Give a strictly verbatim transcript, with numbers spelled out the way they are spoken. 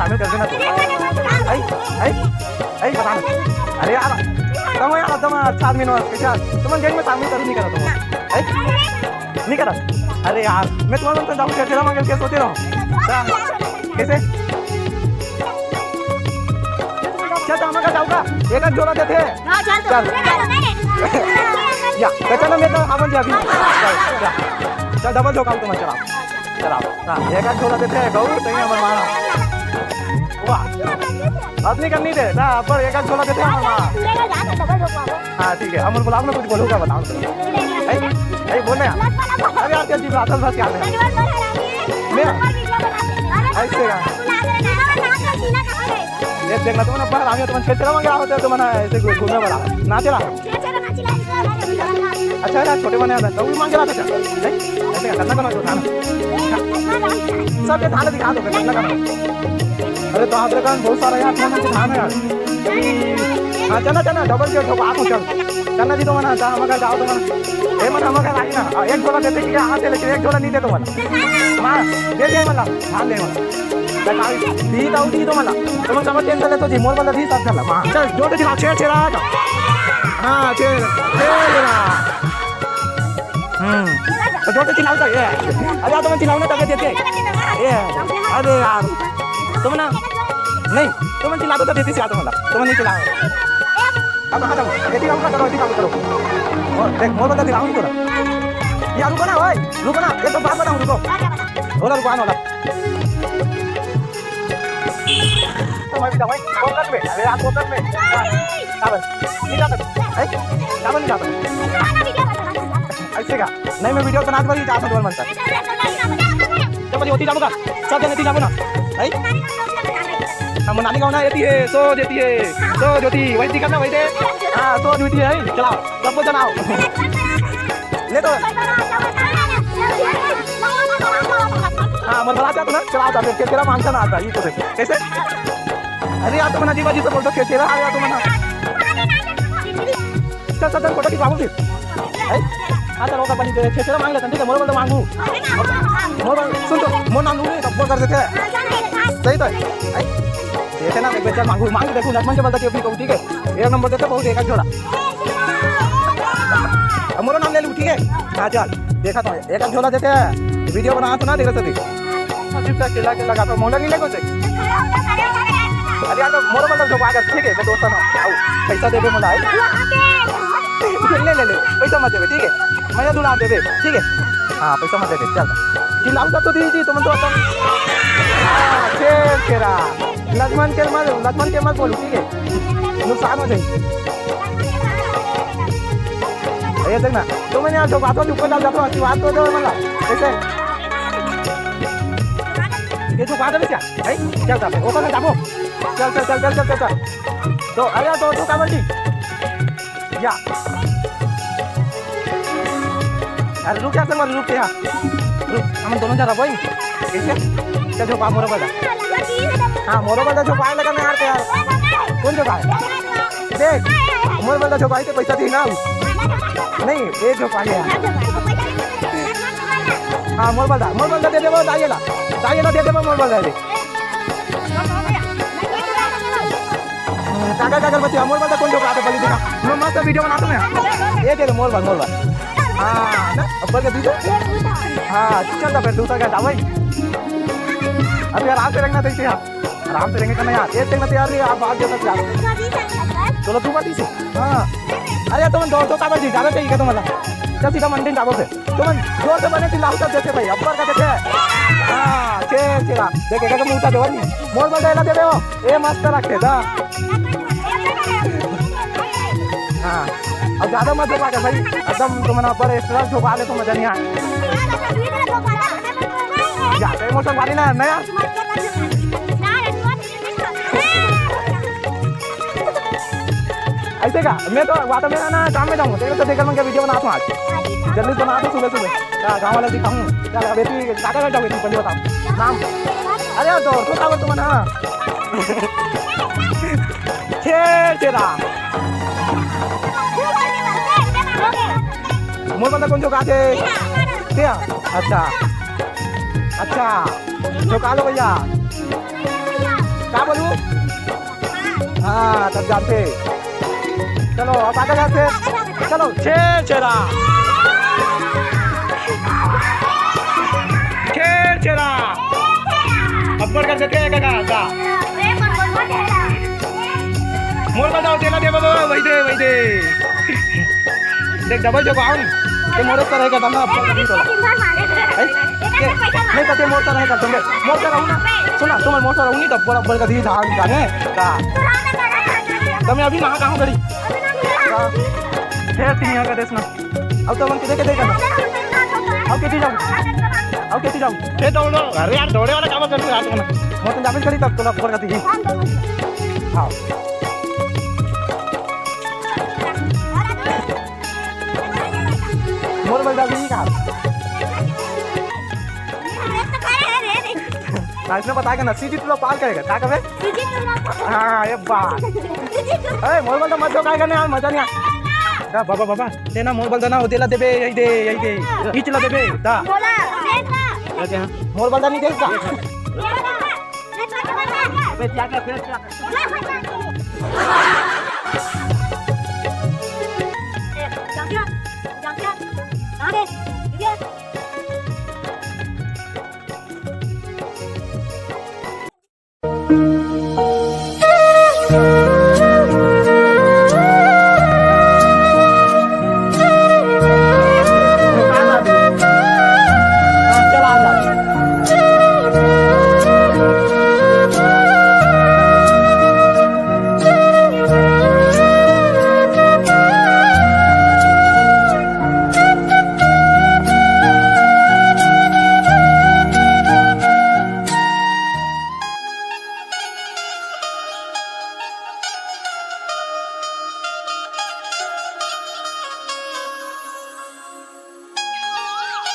मैं कर देना तो। आई, आई, आई, बता ना। अरे यार, तुम यार, तुम अच्छा आदमी नो, कैसे यार? तुम गैंग में शामिल करो, नहीं करो तुम। आई? नहीं करो। अरे यार, मैं तुम्हारे मन से जाऊँ, क्या तेरा मांगे, क्या सोचे रहो? हाँ। कैसे? क्या दामा का जाऊँगा? एक आध झोला देते हैं। हाँ, चल, चल। चल। या, तो चलो, मैं तो आवन जी अभी। चल, चल। चल, डबल झोंका तुम, चला। चला। हाँ, एक आध झोला देते हैं, गऊ, सही है, हमारे मारा। वाह। अब नहीं करनी दे, ना, अब एक आध झोला देते हैं, हमारे मारा। हाँ, ठीक है, हम बुलाओ ना, कुछ बोलूँगा, बताओ तुम। ए, ए, बोल ना यार। अरे यार, क्या जी, बात है, बस यार। मैं ऐसे का। ये देखना, तुम ना बाहर आ गया, तुम छेद चला मांगे, आओ, तो तुम ना ऐसे घू-, घूमने वाला। ना चला। अच्छा, अच्छा, छोटे बने हैं, तो भी मांगे लाते हैं। नहीं? ऐसे का, करना करना, जो था ना। सब ये थाने दिखा दो, करना करना। अरे, तो आप लोग बहुत सारा यहाँ थाना से थाना यार। हाँ, चलना, चलना, डबल किया, ठोको, आप चल। चलना जी, तो मना, जा, हम घर जाओ, तो मना। ए, मना, हम घर आई ना। हाँ, एक झोला देते कि यहाँ से, लेकिन एक झोला नहीं दे, तो मना। हाँ, दे दे, मना। हाँ, ले, मना। चल, आओ, दी, तो दी, तो मना। तो मन समझ टेंशन ले, तो जी, मोर वाला दी, सब चला। हाँ, चल, जोर से दिखाओ, छेड़, छेड़ा, आ जाओ। हाँ, छेड़, छेड़, छेड़ा। हम्म। तो जोर से चिल्लाओ तो, ये। अरे यार, तुम चिल्लाओ ना, तबीयत देते। ये। अरे यार। तुम ना, नहीं, तुम चिल्ला दो तो देते से यार, तुम ना। तुम नहीं चिल्लाओ। अब कहाँ जाओ? ये दिखाओ, करो, दिखाओ, करो। और देख, मोर बंदा दिखाओ नहीं तो ना। यार, रुको ना, ओए, रुको ना, एक तो बात बताऊँ, रुको। बोला, रुको, आने वाला। तो मैं भी जाऊँ, भाई, फोकस में, अरे यार, फोकस में। हाँ, हाँ, भाई, नहीं जा सकते, हैं? जा नहीं जा सकते। ऐसे का? नहीं, मैं वीडियो बना के बस जा सकते, मन कर। जब बड़ी होती जाऊँगा, सब जगह जाऊँगा, है? हम नानी गाँव ना, एती है, सो जेती है, सो जोती, वही दिखा ना, वही दे। हाँ, सो जोती है, चलाओ, सबको जनाओ। ले तो। हाँ, मोर बड़ा चाहता ना, चला आता, फिर तेरा मानता ना आता, ये तो देख। कैसे? अरे यार, तुम ना जी बाजी से बोलते, फिर तेरा आ गया तुम ना। चल, चल, चल, फोटो खिंचवाओ फिर। है? हाँ, चल, होगा, बनी दे, छे, छे मांग लेते हैं, ठीक है, मोर बल तो मांगू। मोर बल, सुन तो, मोर नाम लूंगी, तो बोल कर देते हैं। सही तो है। है? देखे ना, एक बेर चल मांगू, मांग के देखू, लक्ष्मण के बल तो क्यों भी कहूँ, ठीक है? एक नंबर देते, बहुत एक झोला। अब मोरो नाम ले लूँ, ठीक है? हाँ, चल, देखा तो है, एक झोला देते हैं, वीडियो बना तो ना, तेरे से भी। अजीब सा अकेला अकेला गाता, मोला नहीं लगे उसे। अरे यार, तो मोरो मतलब झोंका कर, ठीक है, मैं दोस्त ना, आओ, पैसा दे दे मोला, है? ले, ले, ले, पैसा मत देबे, ठीक है? मैं दूल्हा देबे, ठीक है? हाँ, पैसा मत देबे, चल। चिल्लाऊ तो दी, दी, तुम तो अपन। हाँ, छेर छेरा। लक्ष्मण के मत, लक्ष्मण के मत बोलू, ठीक है? नुकसान हो जाए। ये देख ना, तो मैंने यहाँ झोंका तो ऊपर डाल जाता हूँ, आशीर्वाद तो दो मतलब, कैसे? ये झोंका दे क्या? भाई, चल, चल, ऊपर से जाबो। चल, चल, चल। तो, अरे, तो, तो का बोलती? या। अरे, रुक जा, संगवारी, रुक जा। रुक, हम दोनों जरा वही। कैसे? चल, झोंका, मोर बल दा। हाँ, मोर बल दा, झोंका लगा ना यार, यार। कौन झोंका है? देख, मोर बल दा झोंका है, तो पैसा दी ना। नहीं, ये झोंका है यार। हाँ, मोर बल दा, मोर बल दा दे देबो, दाई ला। दाई ला दे देबो, मोर बल दा दे। हम्म, काकर, काकर बचिया, मोर बल दा कौन झोंका आता, बली दिखा। मैं मस्त वीडियो बनाता हूँ मैं। ये दे दे, मोर बल, मोर बल। हाँ, ना, ऊपर के दीजिए। हाँ, चल तो फिर दूसरा क्या था भाई? अभी आराम से रखना देखते हैं आप। आराम से रहेंगे ना यार, एक देखना तो यार, आप बात जो तक यार। चलो, तू बात इसे। हाँ। अरे, तुम दो सौ काबर जी, ज़्यादा चाहिए क्या तुम्हारा? चल, सीधा मंडी में जाओ फिर। तुम जोर से बने चिल्लाओ, सब देखे भाई, अब्बर का देखे। हाँ, छे, छे, देखे, देखे, मुंह का देवा नहीं। मोर बल दा देवे हो, ए, मस्त रखे, दा। हाँ, अब ज़्यादा मत झोंका कर भाई, एकदम तुम ना बड़े एक्स्ट्रा झोंका ले तो मज़ा नहीं आए। ज़्यादा इमोशन वाली ना, नया। ऐसे का? मैं तो वाता में ना काम में जाऊँ, तेरे तो देखकर मैं क्या वीडियो बनाता हूँ आज। जल्दी बनाता हूँ सुबह सुबह। हाँ, गाँव वाला दिखाऊँ। चल, अब बेटी, काका घर जाओ बेटी, पहले बताओ। नाम? अरे यार, तो, तो का बोल तुम ना? छेर छेरा। मोर बल दा कौन झोंका थे? क्या? अच्छा। अच्छा। झोंका लो भैया। का बोलू? हाँ, तब जानथे। चलो, अब आगे जाथे। चलो, छेरछेरा। छेरछेरा। अब्बड़ कर देथे का, का, का? मोर बलदा, तेला दे बाबा, वही दे, वही दे। देख, डबल जब आऊँ, ते मोर तरह का धंधा अब्बड़ कभी तो। हैं? के? नहीं तो ते मोर तरह का धंधा। मोर तरह हूँ ना। सुना, तुम मोर तरह हूँ नहीं तो अब्बड़, अब्बड़ कभी धान जाने। का? तो मैं अभी नहा कहाँ गड़ी? का? फिर तीन यहाँ का देश ना। अब तो मन किधर के देखा ना? अब कैसे जाऊँ? अब कैसे जाऊँ? ये दौड़ो, अरे यार, दौड़े वाला काम कर रहे हो यार तुम। मोर तो जाबे करी तब तो अब्बड़ कभी। हाँ। मोर बलदा भी नहीं कहा। हाँ, इसने बताया ना, सीधी तुला पाल करेगा, क्या कबे? हाँ, ये बात। ए, मोर बलदा मत जो, काय करने यार, मजा नहीं आ। दा, बाबा, बाबा, ते ना मोर बलदा ना, वो तेला देबे, यही दे, यही दे। इचला देबे, दा। बोला, देख ना। मोर बलदा नहीं देख का? अबे, क्या कर, फिर क्या कर?